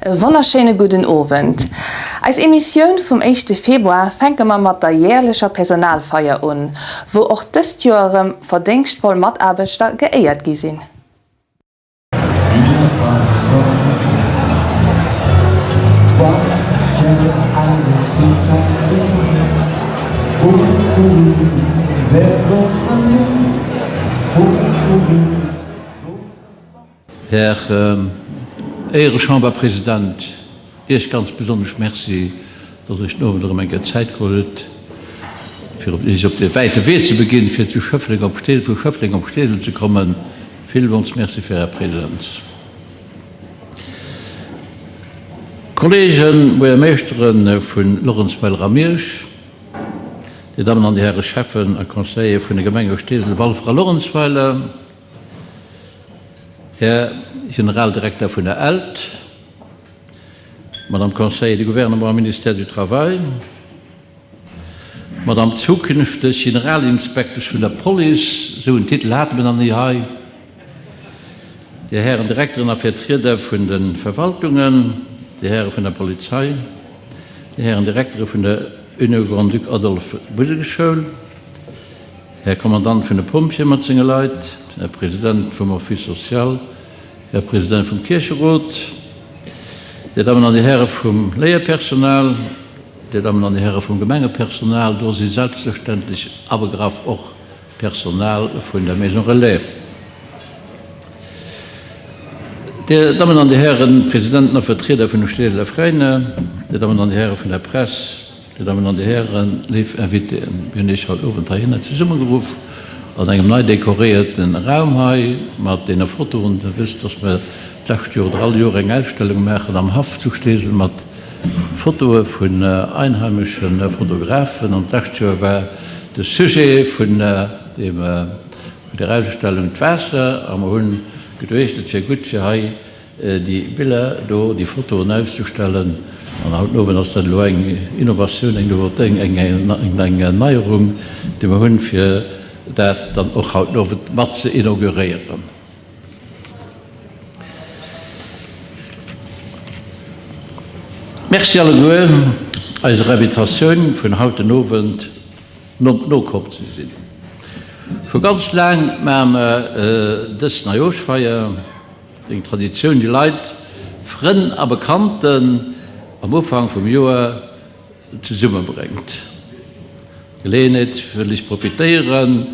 E wonnerschéine gudden Owend. Eis Emissioun vum éischte Februar fänke mer mat der jährlecher Personalfeier un, wou och dëst Joer erëm verdéngschtvoll Mataarbechter geéiert gi sinn. Här Éirechamberpresident, Iech ganz besonnesch Merci, dass Der Iech den Owend erëm eng Kéier Zäit geholl hutt, fir Iech op dee wäite Wee ze beginn, fir zu Schëffleng op Steesel, vu Schëffleng op Steesel ze kommen. Villmools Merci fir Är Präsenz. Kolleegen, Buergermeeschtere vu Luerenzweiler a Miersch, Dir Dammen an Dir Häre Schäffen a Conseiller vun de Gemenge Steesel, Walfer a Luerenzweiler, Här Generaldirekter vun der elt, Madame Conseiller de Gouvernement am Ministère du Travail, Madame zukünfteg Generalinspektesch vun der Police, esou en Titel hate mir nach ni hei, Dir Hären Direkteren a Vertrieder vun de Verwaltungen, Dir Häre vun der Polizei, Dir Hären Direktere vun der Union Grand-Duc Adolphe Museksschoul, Här Kommandant vun de Pompjeeë mat senge Leit, Här President vum Office social, Här President vum Kiercherot, Dir Dammen an Dir Häre vum Léierpersonal, Dir Dammen an Dir Häre vum Gemengepersonal, do si selbstverständlech abegraff och d'Personal vun der Maison Relais, Dir Dammen an Dir Hären Presidenten a Vertrieder vun de Steeseler Veräiner, Dir Dammen an Dir Häre vun der Press, Dir Dammen an Dir Hären, léif Invitéen, mir hunn Iech haut Owend heihinner zesummegeruff an engem nei dekoréierten Raum hei mat deene Fotoen. Dir wësst, dass mir d'lescht Joer oder all Joer eng Ausstellung maachen am Haff zu Steesel mat Fotoe vun einheimesche Fotografen. An d'lescht Joer war de Sujet vun deem, vun der Ausstellung d'Waasser a mer hunn geduecht, et wier gutt fir hei déi Biller do, déi Fotoen auszustellen. An haut den Owend ass dat elo eng Innovatioun, eng Nouveauté, eng Neierung, déi mer hunn, fir dat dann och haut den Owend mat ze inauguréieren. Merci alleguer, eiser Invitatioun vun haut den Owend nokomm ze sinn. Scho ganz laang maache mer dës Neijooschfeier. Eng Traditioun, déi Leit, Frënn a Bekannten am Ufank vum Joer zesummebréngt. Geleeënheet wëll ech profitéieren,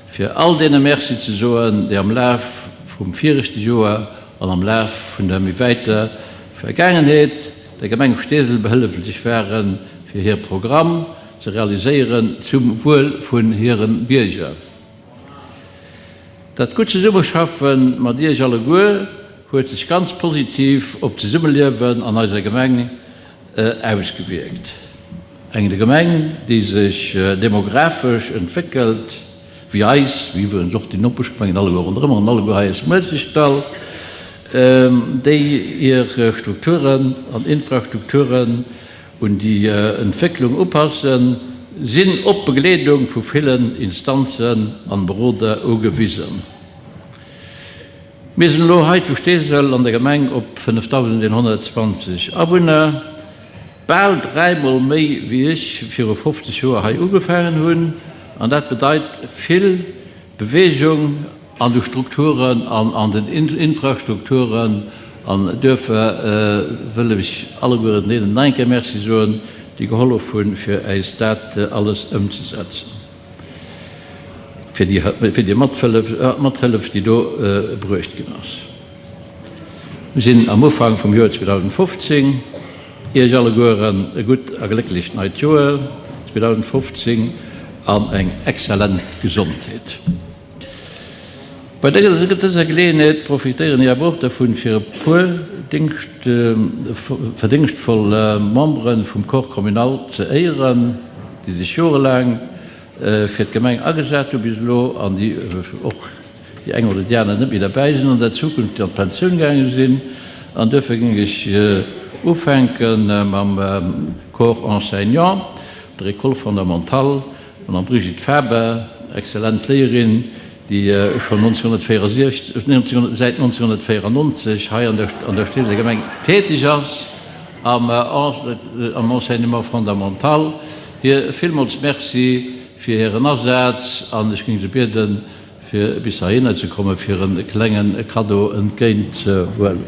fir all deene Merci ze soen, déi am Laf vum viregte Joer an am Laf vun der méi wäiter Vergaangenheet der Gemeng Steesel behëlleflech waren, fir hir Programm ze realiséieren zum Wuel vun hire Bierger. Dat gutt Zesummeschaffe mat Iech alleguer huet sech ganz positiv op d'Zesummeliewen an eiser Gemeng ausgewierkt. Eng Gemeng, déi sech demografesch entwéckelt, wéi eis, wéi iwwregens och déi Nopeschgemengen alleguer ronderëm an alleguer hei aus dem Muelzechdall, déi hir Strukturen an Infrastrukturen un déi Entwécklung upassen, sinn op d'Begleedung vu villen Instanzen an Beroder ugewisen. Mir sinn elo hei zu Steesel an der Gemeng op 5.120 Awunner, bal dräimol méi wéi ech viru 50 Joer hei ugefaangen hunn, an dat bedeit vill Beweegung an de Strukturen an an den Infrastrukturen. An duerfir wëll ech allegueren deenen nach eng Kéier Merci soen, déi gehollef hunn, fir äis dat alles ëmzesetzen, fir déi Mathëllef, déi do bruecht ginn ass. Mir sinn am Ufank vum Joer 2015. Iech allegueren e gutt a glécklecht neit Joer 2015 an eng exzellent Gesondheet. Bei dëser Geleeënheet profitéieren ech awer och dervun, fir e puer Dingscht, verdéngschtvoll Membere vum Corps communal ze éieren, déi sech jorelaang fir d'Gemeng agesat hu bis elo an déi och déi eng oder déi aner net méi derbäi sinn an der Zukunft, déi an d'Pensioun gaange sinn. An duerfir géing ech ufänke mam Corps enseignant der École fondamentale, d'Madame Brigitte Faber, exzellent Léierin, déi schonn 1964, säit 1994 hei an der Steeseler Gemeng täteg ass am Enseignement fondamental. Hir villmools Merci fir hiren Asaz an ech géing se bieden, fir bis heihinner ze kommen, fir e klenge Kaddo entgéint ze huelen.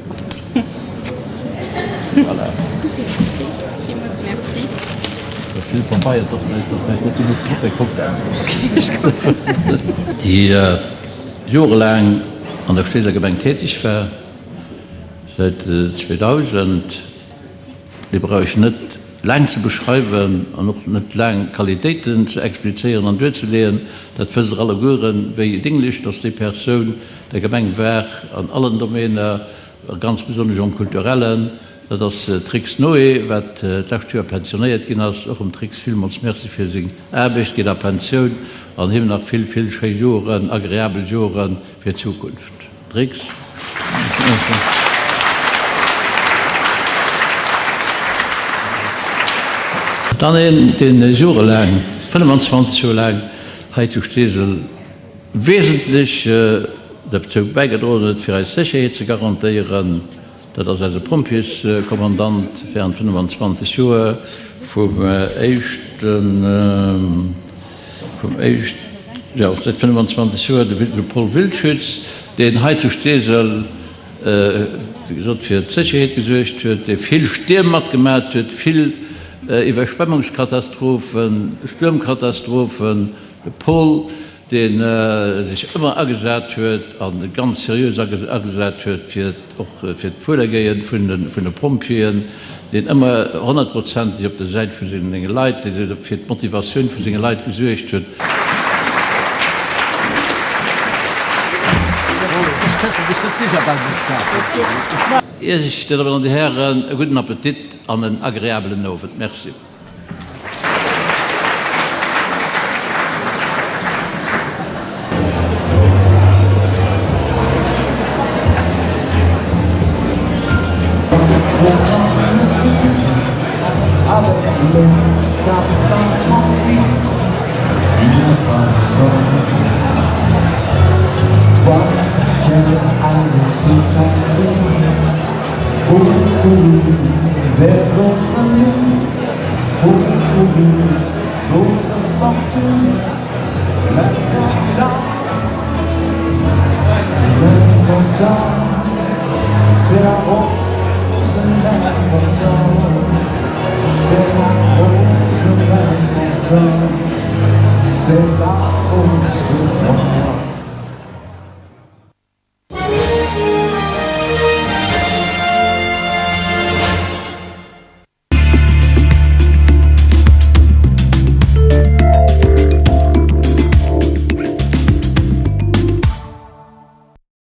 Voilà. Villmools Merci. Dat vill Pabeier, dass vläicht net genuch Café kuckt. Déi jorelaang an der Steeseler Gemeng täteg war, säit 2000. Déi brauch ech net laang ze beschreiwen an och net laang Qualitéiten ze explizéieren an duerzeleeën. Dat wësst Der allegueren, wéi dinglech dass déi Persoun der Gemeng war an allen Domainer, a ganz besonnesch am Kulturellen. Dat ass d'Rix Noé, wat d'lescht Joer pensionéiert ginn ass. Och dem Trix villmools Merci fir seng Aarbecht, geet a Pensioun an him nach vill, vill schéi Joren, agreabel Joren fir d'Zukunft. Trix. Dann een, deen jorelaang, 25 Joer laang hei zu Steesel wesentlech derzou bäigedroen huet, fir eis Sécherheet ze garantéieren, dat ass eise Pompjeeskommandant während 25 Joer, vum éischten, vum éischt, jo, säit 25 Joer, de Paul Wildschütz, deen hei zu Steesel, wéi gesot, fir d'Sécherheet gesuergt huet, dee vill Stierm matgemat huet, vill Iwwerschwemmungskatastrophen, Stuermkatastrophen, de Paul, dee sech ëmmer agesat huet a ganz seriös agesat huet fir och fir d'Wuelergéien vun de Pompjeeën, deen ëmmer honnertprozenteg op der Säit vu senge Leit, dee fir d'Motivatioun vu senge Leit gesuergt huet. Iech, Dir Dammen an Dir Hären, e gudden Appetit an en agreabelen Owend. Merci.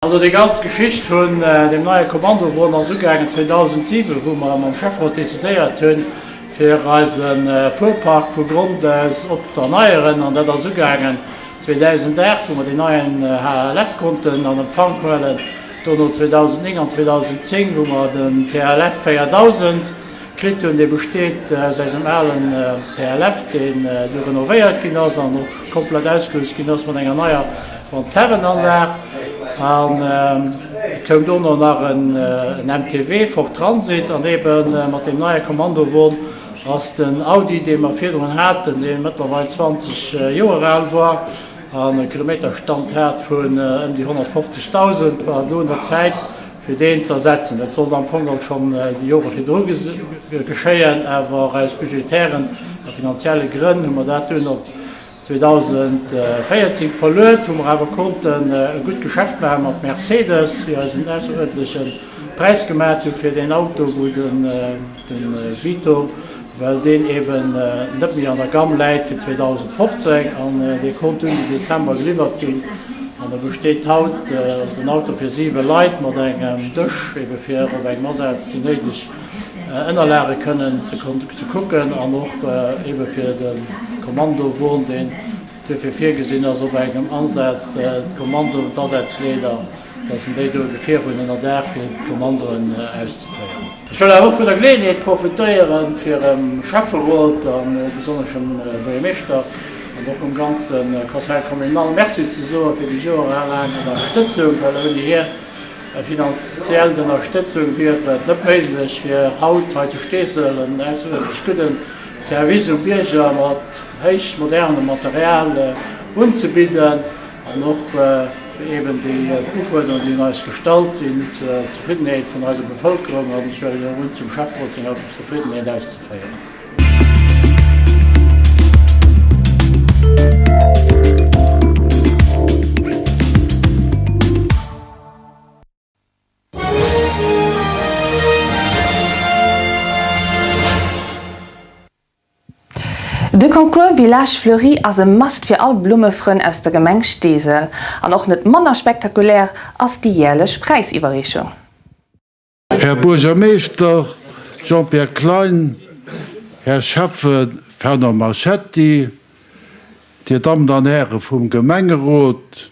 Also déi ganz Geschicht vun deem neie Kommandowon ass ugaangen 2007, wou mer mam Schäfferot decidéiert hunn, fir eise Fuerpark vu Grond aus op ze erneieren. An dat ass ugaangen 2008, wou mer deen neien HLF konnten an Empfank huelen, dono 2009 an 2010, wou mer den TLF 4000 kritt hunn. Dee besteet aus eisem alen TLF, deen du renovéiert ginn ass an och komplett ausgerüst ginn ass mat enger neier Rondzerrenanlag. An et koum dono nach en MTW, Ford Transit, an ebe mat deem neie Kommandowon ass den Audi, dee mer virdrun haten, dee mëttlerweil 20 Joer al war an e Kilometerstand hat vun ëm déi 150.000, war et elo un der Zäit, fir deen ze ersetzen. Dat sollt am Fong och schonn déi Jore virdru geschéien, awer aus budgetären a finanzielle Grënn hu mer dat dunn op 2014 verluet, wou mer awer konnten e gutt Geschäft maache mat Mercedes, déi eis en ausseruerdentleche Präis gemat hu fir deen Auto, wou de Vito, well deen eben net méi an der Gamme läit fir 2015 an dee konnt dunn de Dezember geliwwert ginn. An e besteet haut, ass den Auto fir 7 Leit mat engem Dësch, ebe fir op engem Asaz déi néideg Ënnerlage kënnen ze kucken an och ebe fir de Kommandowon, deen duerfir virgesinn ass, op engem Asaz d'Kommando, d'Asazleeder, dass en déi do e Gefier hunn ënnerdaach fir d'Kommandoen auszeféieren. Ech wëll awer och vun der Geleeënheet profitéieren, fir dem Schäfferot a besonnesch dem Buergermeeschter an och dem ganze Conseil communal Merci ze soe fir déi joerelaang Ënnerstëtzung, well ouni hir finanziell Ënnerstëtzung wier et net méiglech, fir haut hei zu Steesel en ausseruerdentlech gudde Service um Bierger mat héich modernem Material unzebidden an och fir eben déi Ufuerderungen, déi un eis gestallt sinn, zur Zefriddenheet vun eiser Bevëlkerung an ech huelen och un, zum Schäfferot senger Zefriddenheet auszeféieren. De Concours Village Fleuri ass e Must fir all Blummefrënn aus der Gemeng Steesel. An och net manner spektakulär ass déi järlech Präisiwwerreechung. Här Buergermeeschter Jean-Pierre Klein, Här Schäffe Fernand Marchetti, Dir Dammen an Häre vum Gemengerot,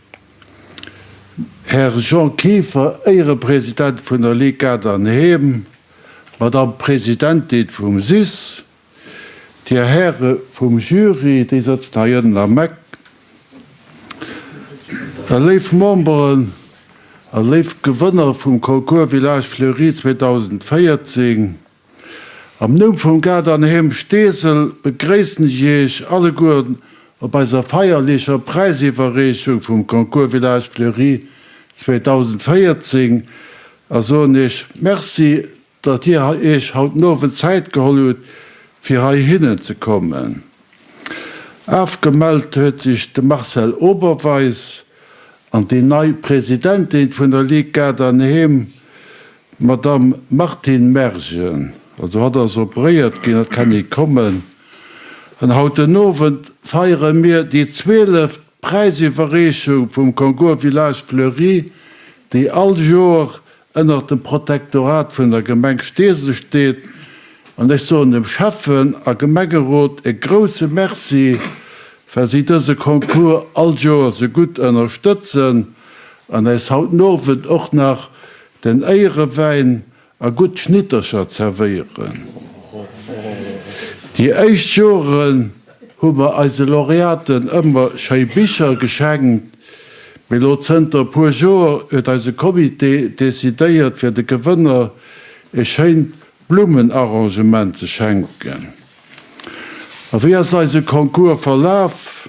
Här Jean Kieffer, Éierepresident vun der Ligue Gaart an Heem, Madame Presidentin vum sis, Dir Häre vum Jury, déi sëtzen hei ënnen am Eck, léif Memberen a léif Gewënner vum Concours Village Fleuri 2014, am Numm vum Gaart an Heem Steesel begréissen ech Iech allegueren op eiser feierlecher Präisiwwerreechung vum Concours Village Fleuri 2014 a soen Iech Merci, Datt Dir Iech haut den Owend Zäit geholl hutt, fir heihinnen ze kommen. Afgemellt huet sech de Marcel Oberweis an déi nei Presidentin vun der Ligue Gaart an Heem, d'Madame Martine Mergen. Also hatt ass operéiert ginn, hatt kann nit kommen. An haut den Owend feiere mir déi zwieleft Präisiwwerreechung vum Concours Village Fleuri, déi all Joer ënnert dem Protektorat vun der Gemeng Steesel steet, an ech soen dem Schäffen a Gemengerot e grouse Merci, well si dëse Concours all Joer sou gutt ënnerstëtzen an äis haut den Owend och nach den Éierewäin a gutt Schnittercher zerwéieren. Déi éischt Joren hu mer eise Laureaten ëmmer schéi Bicher geschenkt, mee lo zënter e puer Joer huet eise Comité decidéiert fir de Gewënner e schéint Blummenarrangement ze schenken. A wéi ass eise Concours verlaf?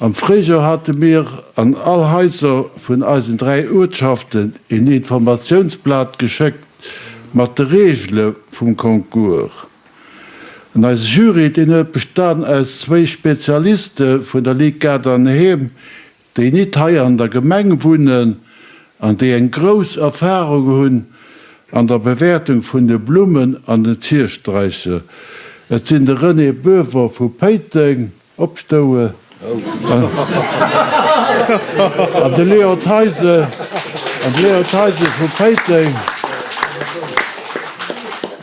Am Fréijoer hate mir an all Haiser vun eisen 3 Uertschaften een Informatiounsblat geschéckt mat de Reegele vum Concours. An eise Jury, deen huet bestan aus zwéi Spezialiste vun der Ligue Gaart an Heem, déi nit hei an der Gemeng wunnen an déi eng grouss Erfahrung hunn an der Bewäertung vun de Blummen an den Zierstraicher. Et sinn de René Boever vu Péiteng, Opstoue an de Léon Theisen, an de Léon Theisen vu Péiteng.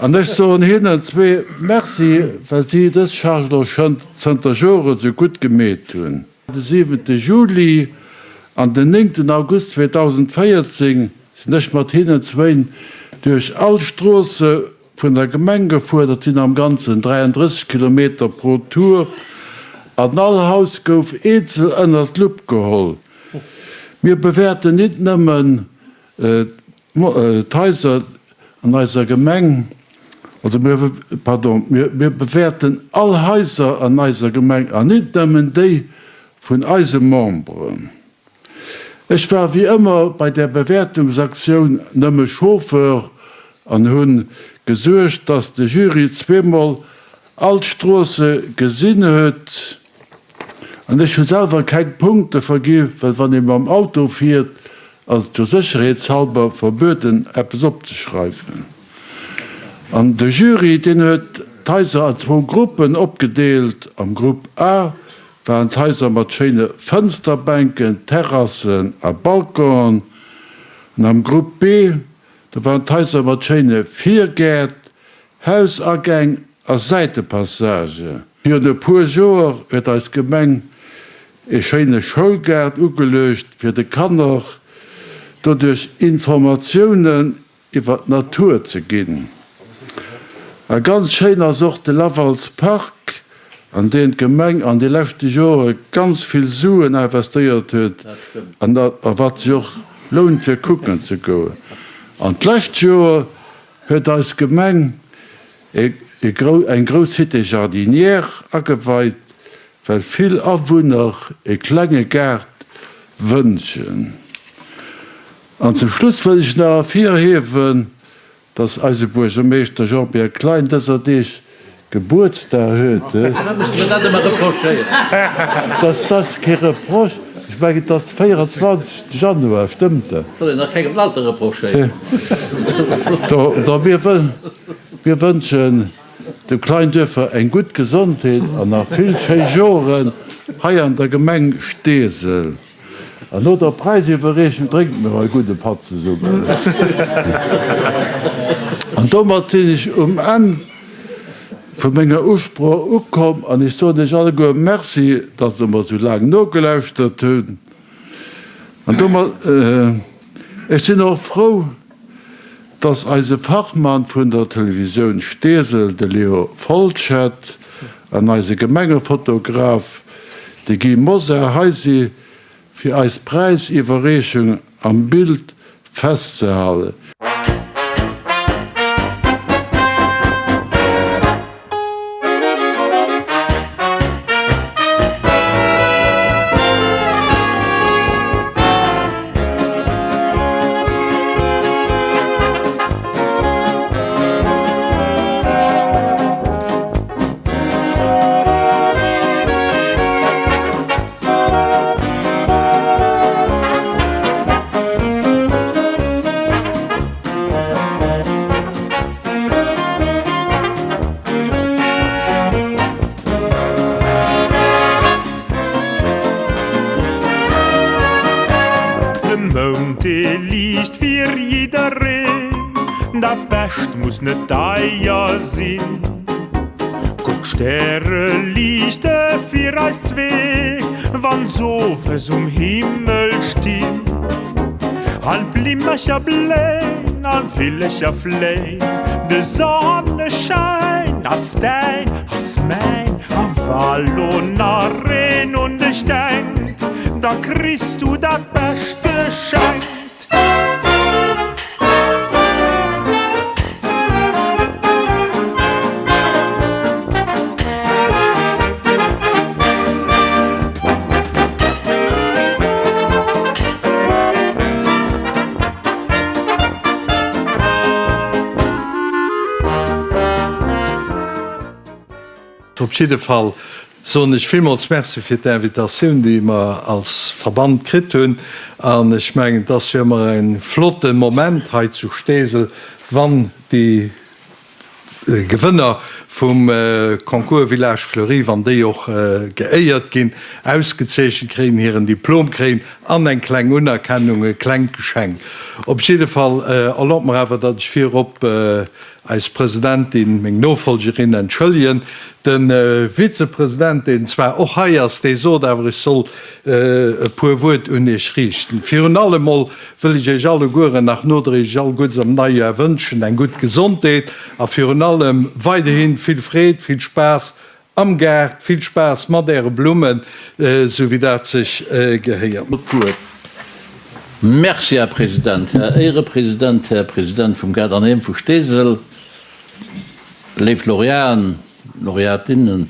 An ech soen hinnen zwee Merci, well si dës Charge elo schonn zënter Joren esou gutt gemeet hunn. De siwente Juli an den néngten August 2014 sinn ech mat hinnen zwéin duerch all Stroosse Vun der Gemeng gefuer, dat sinn am Ganzen 33 Kilometer pro Tour, an all Haus gouf eenzel ënnert d'Lupp geholl. Mir bewäerten nit nëmmen d'Haiser an eiser Gemeng, also mir, pardon, mir bewäerten all Haiser an eiser Gemeng an nit nëmmen déi vun eise Memberen. Ech war wéi ëmmer bei där Bewäertungsaktioun nëmme Chauffeur an hunn gesuergt, dass de Jury zweemol all d'Stroosse gesinn huet. An ech hu selwer keng Punkte vergi, well wann ee mam Auto fiert, ass et jo sécherheetshalber verbueden eppes opzeschreiwen. An de Jury, deen huet d'Haiser an zwou Gruppen opgedeelt. Am Grupp A. waren d'Haiser mat schéine Fënsterbänken, Terrassen a Balconen. An am Grupp B, do waren d'Haiser mat schéine Virgäert, Hausagäng a Säitepassagen. Virun e puer Joer huet eis Gemeng e schéine Schoulgaart ugeluecht fir de Kanner doduerch Informatiounen iwwer d'Natur ze ginn. A ganz schéin ass och de Lavals Park, an deen d'Gemeng an de leschte Jore ganz vill Suen investéiert huet an a wat sech och lount fir kucken ze goen. An d'lescht Joer huet eis Gemeng eng grouss Cité jardinière ageweit, well vill Awunner e klenge Gaart wënschen. An zum Schluss wëll ech nach ervirhiewen, dass eise Buergermeeschter Jean-Pierre Klein dëser Deeg Gebuertsdag huet. Dat ass kee Reproche, ech mengen et ass de 24. Januar, stëmmt dat? Mir wënschen dem Klein-Duerfer eng gutt Gesondheet an nach vill schéi Joren hei an der Gemeng Steesel. An no der Präisiwwerreechung drénke mir e gudde Patt zesummen. An domat sinn ech um Enn vu menger Usproch ukomm an ech soen Iech alleguer Merci, dass Der mer esou laang nogelauschtert hutt. An domat, ech sinn och frou, dass eise Fachmann vun der Televisioun Steesel, de Leo Folschette, an eise Gemengefotograf, de Guy Mosar, hei si fir eis Präisiwwerreechung am Bild festzehalen. De Mound dee liicht fir jiddereen, Dat Bescht muss net deier sinn. Kuck d'Stäre liichte fir eis zwee, Wann s'owes um Himmel stinn. An d'Blimmercher bléin an d'Villercher fléin, De Sonneschäin ass däin, ass mäin. A wa lo nach een un dech denkt, da kriss du dat Bescht geschenkt. Op jidde Fall soen ech villmools Merci fir d'Invitatioun, déi mer als Verband kritt hunn. An ech mengen, et ass jo ëmmer e flotte Moment hei zu Steesel, wann déi Gewënner vum Concours Village Fleuri, wann déi och geéiert ginn, ausgezeechent kréien, hiren Diplom kréien an eng kleng Unerkennung, e klengt Geschenk. Op jidde Fall erlaabt mer awer, datt ech virop eis Presidentin, meng Nofolgerin, entschëllegen. De Vizepresident, deen zwar och hei ass, dee sot awer, ech soll e puer Wuert un Iech riichten. Virun allem mol wëll ech Iech allegueren nach nodréiglech all Guddes am Neijoer wënschen, eng gutt Gesondheet a virun allem weiderhin vill Freed, vill Spaass Am Gaart vill Spaass mat äre Blummen, sou wéi dat sech gehéiert. Merci, Här President, Här Éierepresident, Här President vum Gaart an Heem vu Steesel, léif Lauréaten, Lauréatinnen,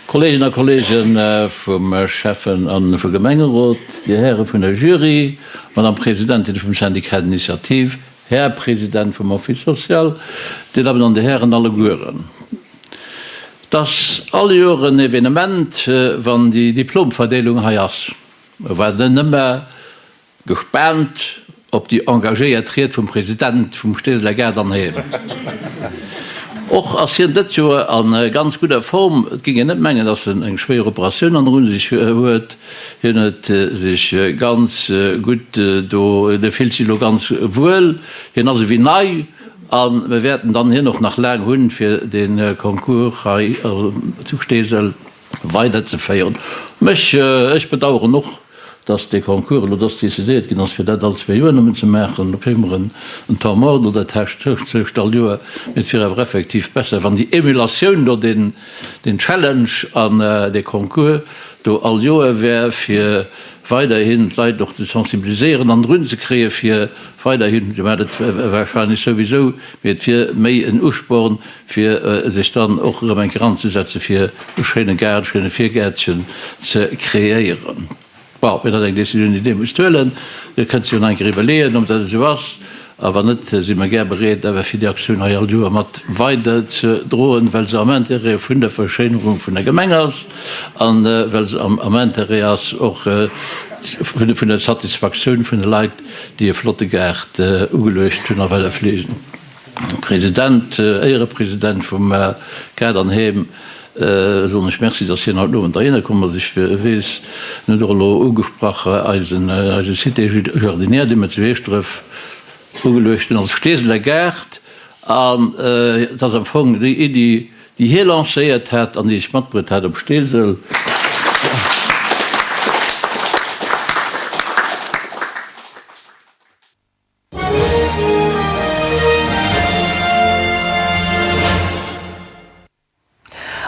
Kolleegen a Kollegen vum Schäffen a vu Gemengerot, Dir Häre vun der Jury, Madame Presidentin vum Syndicat d'initiative, Här President vum Office social, Dir Dammen an Dir Hären allegueren. Et ass all Joer en Evenement, wann déi Diplomverdeelung hei ass. Mer waarden ëmmer gespaant op déi engagéiert Ried vum President vum Steeseler Gaart an Heem. Och ass hien dëtt Joer a ganz gudder Form. Et géing een net mengen, dass en eng schwéier Operatioun hannendrun sech huet. Hien huet sech ganz gutt do, e fillt sech elo ganz wuel, hien ass ewéi nei a mir wäerten dann hien och nach laang hunn, fir dee Concours hei zu Steesel weiderzeféieren. Mech, ech bedauern och, dass dee Concours elo, dass decidéiert ginn ass, fir dat all zwee Joer nëmmen ze maachen. Do kréie mer en Temps mort do dertescht, tëscht all Joer. Mee et wier awer effektiv besser, wann déi Emulatioun do, deen, deen Challenge an dee Concours do all Joer wär, fir weiderhin d'Leit och ze sensibiliséieren an drun ze kréie fir weiderhin, si maachen et wahrscheinlech souwisou, mee et wier méi en Usporn, fir sech dann och erëm eng Kéier anzesetzen, fir e schéine Gaart, e schéine Virgäertchen ze kreéieren. Bon, mee dat ass eng Décisioun, déi Dir musst huelen. Dir kënnt se jo nach eng Kéier iwwerleeën, ob dat esou ass. A wann net, si mer gär bereet, awer fir déi Aktioun hei all Joer mat weider ze droen, well se am Intérêt vun der Verschéinerung vun der Gemeng ass a well se am Intérêt ass och vun der Satisfaktioun vun de Leit, déi e flotte Gaart ugeluecht hunn a weider fleegen. President, Éierepresident vum Gaart an Heem, soen ech Merci, dass hien haut Owend heihinner komm ass. Ech weess, en huet och elo ugesprach eisen, eise Cité jardinière, dee mer zu Heeschdref ugeluecht hunn als Steeseler Gaart. An et ass am Fong déi Iddi, déi hie lancéiert hat an déi ech matbruet hat op Steesel.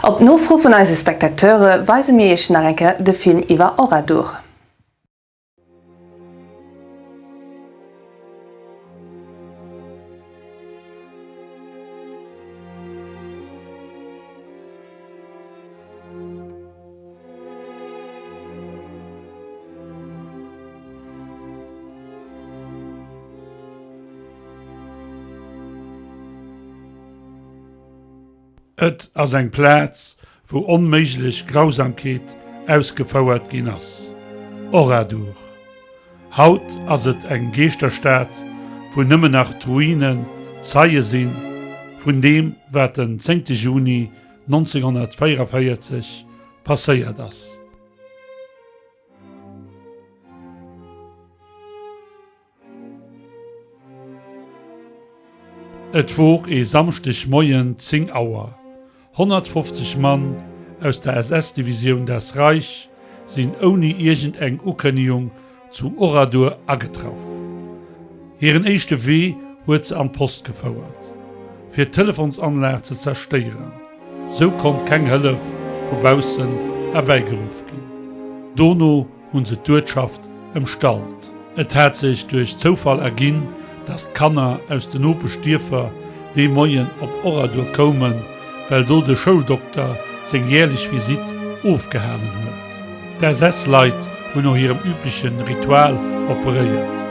Op Nofro vun eise Spectateure weise mir iech nach eng Kéier de Film iwwer Oradour. Et ass eng Plaz, wou onméiglech Grausamkeet ausgefouert ginn ass, Oradour. Haut ass et eng Geeschterstad, wou nëmmen nach d'Ruinen Zeie si vun deem, wat den zéngte Juni 1944 passéiert ass. Et wor ee Samschdeg Moien 10 Auer. 150 Mann aus der SS-Divisioun Das Reich sinn ouni iergend eng Ukënnegung zu Oradour agetraff. Hiren éischte Wee huet se an d'Post gefouert, fir d'Telefonsanlag ze zerstéieren. Sou konnt keng Hëllef vu baussen erbäigeruff ginn. Dono hunn se d'Uertschaft ëmstallt. Et hat sech duerch Zoufall erginn, datt d'Kanner aus de Nopeschdierfer dee Moien op Oradour koumen, well do de Schouldokter seng järlech Visitt ofgehalen huet. D'SS-Leit hunn no hirem übleche Ritual operéiert.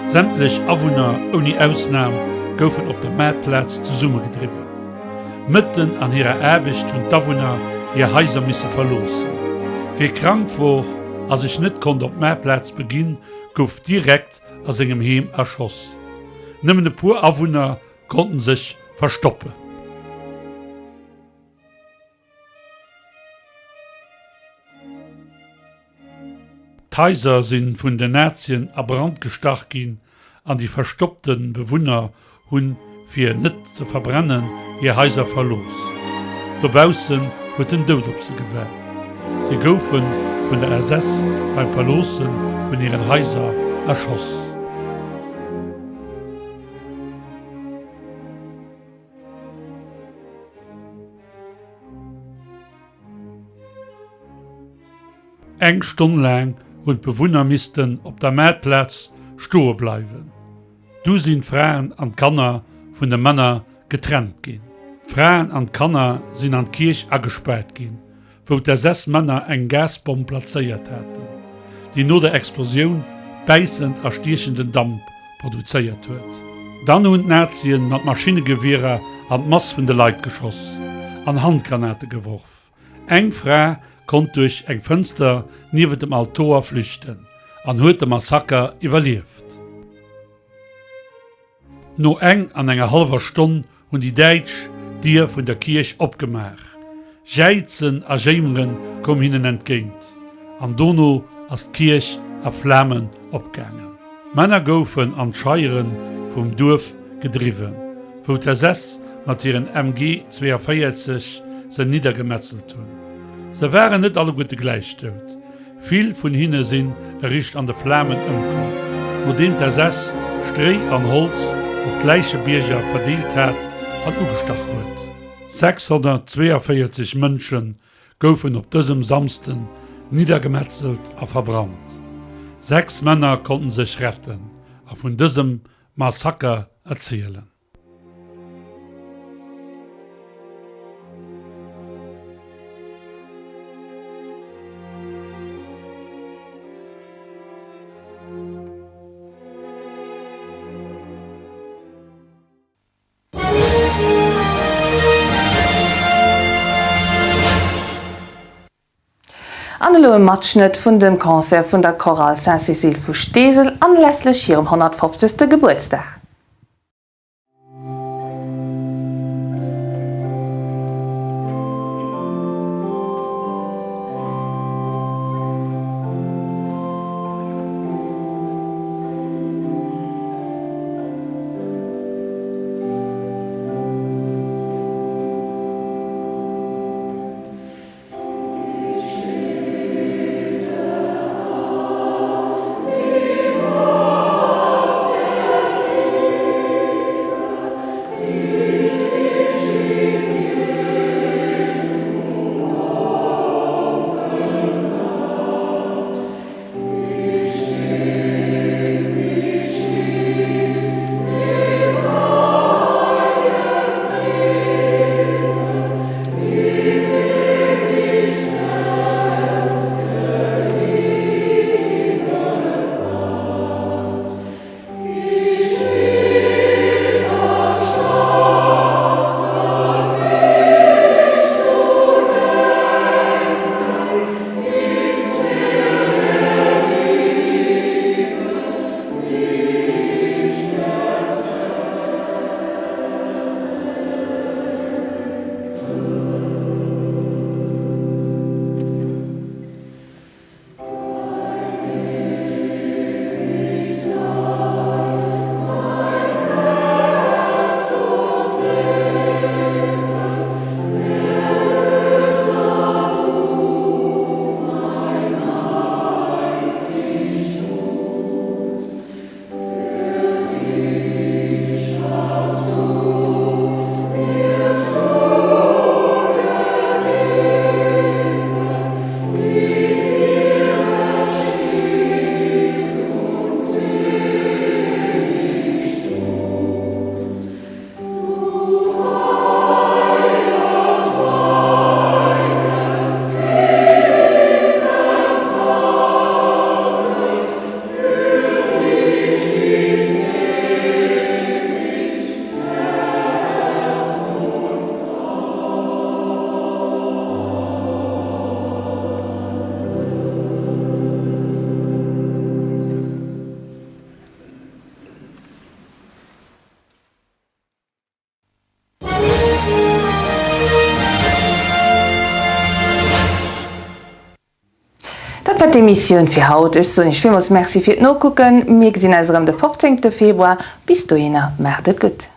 Sämtlech Awunner ouni Ausnam goufen op der Maartplaz zesummegedriwwen. Mëtten an hirer Aarbecht hunn d'Awunner hir Haiser misse verloossen. Wie krank wor a sech net konnt op d'Maartplaz beginn, gouf direkt a sengem Heem erschoss. Nëmmen e puer Awunner konnten sech verstoppen. D'Haiser si vun den Nazien a Brand gestach ginn an déi verstoppte Bewunner hunn, fir net ze verbrennen, hir Haiser verlooss. Dobaussen huet den Doud op se gewaart. Si goufe vun der SS beim Verloosse vun hiren Haiser erschoss. Eng Stonn laang hunn d'Bewunner missten op der Maartplaz stoe bleiwen. Du sinn d'Fraen an d'Kanner vun de Männer getrennt ginn. D'Fraen an d'Kanner sinn an d'Kierch agespaart ginn, wou d'SS-Männer eng Gasbomm plazéiert haten, déi no der Explosioun bäissend a stiechenden Damp produzéiert huet. Dann hunn d'Nazien mat Maschinnegewierer an d'Mass vun de Leit geschoss an Handgranate geworf. Eng Fra konnt duerch eng Fënster niewent dem Altoer flüchten an huet de Massaker iwwerlieft. No eng an enger hallwer Stonn hunn déi Däitsch, d'Dier vun der Kierch opgemaach. Jäizen a Jéimere koum hinnen entgéint, an dono ass d'Kierch a Flamen opgaangen. D'Männer goufen an d'Scheiere vum Duerf gedriwwen, wou d'SS mat hiren MG 42 se niddergemetzelt hunn. Se waren net alleguerte gläich dout. Vill vun hinne sinn eréischt an de Flamen ëmkomm, nodeem d'SS Stréi an Holz op d'Läichebierger verdeelt hat an ugestach huet. 642 Mënsche goufen op dësem Samsden niddergemetzelt a verbrannt. 6 Männer konnten sech retten a vun dësem Massaker erzielen. An elo e Matschnëtt vun dem Concert vun der Chorale Saint-Cécile vu Steesel anlässlech hirem 150. Gebuertsdag. Dat war d'Emissioun fir haut. Ech soen iech villmools Merci fir d'Nokucken. Mir gesinn eis erëm de 15 Februar. Bis dohinner, maacht et gutt.